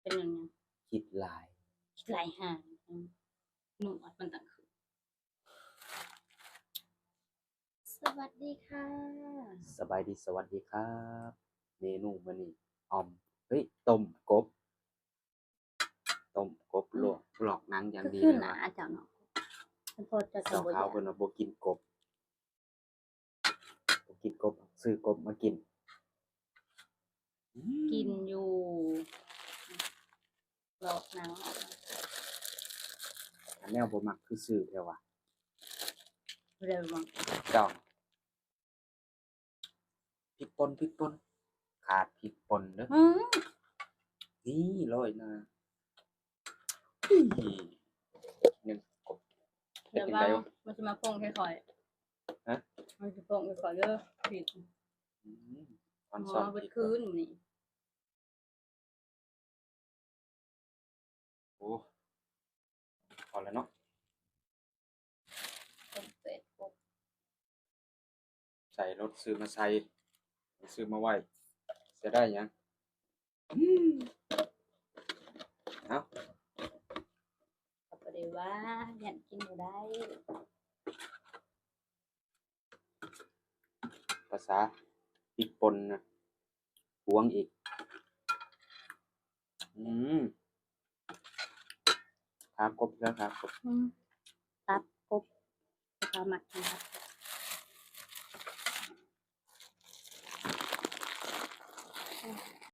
ເປັນຫຍັງ? ຄິດຫຼາຍ ຄິດຫຼາຍຫາຍ ອືມ ໜວດມັນຕັ້ງຂຶ້ນ. ສະຫວັດດີຄ່ະ ສະບາຍດີ ສະຫວັດດີຄັບ. ເມນູມື້ນີ້ ອອມ ເຮີ້ຍ ຕົ້ມກົບ ຕົ້ມກົບ ອືມ ລວກ ລອກໜັງຢ່າງດີ ຄືໜ້າເຈົ້າເນາະ ເພິ່ນບໍ່ ເຈົ້າ ເຈົ້າຂາວເພິ່ນວ່າບໍ່ກິນກົບ ບໍ່ກິນກົບ ຊື້ກົບມາກິນ. ອືມ ກິນຢູ່ ລອກໜັງ. ອັນແນວບໍ່ມັກຄືຊື້ແທ້ວ່າ ບໍ່ໄດ້ມັກ ເຈົ້າ. ພິກປົ່ນ ພິກປົ່ນ ຂາດພິກປົ່ນເດີ. ອືມ ນີ້ ໂລຍໜ້າ ນີ້ ໜຶ່ງກົບ. ເຮັດຈັ່ງໃດວະ? ມັນຊິມາພົ່ງໃສ່ຂ້ອຍ ຮະ? ມັນຊິພົ່ງໃສ່ຂ້ອຍເດີ ຜິດ. ອືມ ມັນສອນຜິດ ເບິດຄືນນີ້. ໂອ້ ພໍແລ້ວເນາະ. ໃສ່ລົດ ຊື້ມາໃສ່ ຊື້ມາໄວ້ ເສຍດາຍຫຍັງ? ອືມ ເອົາ ກໍບໍ່ໄດ້ວ່າ ຢ້ານກິນບໍ່ໄດ້. ພາສາ ພິກປົ່ນນະ ຫວງອີກ. ອືມ ຂາກົບເດີ ຂາກົບ. ອືມ ຕັບກົບ ຂ້ອຍມັກກິນຕັບ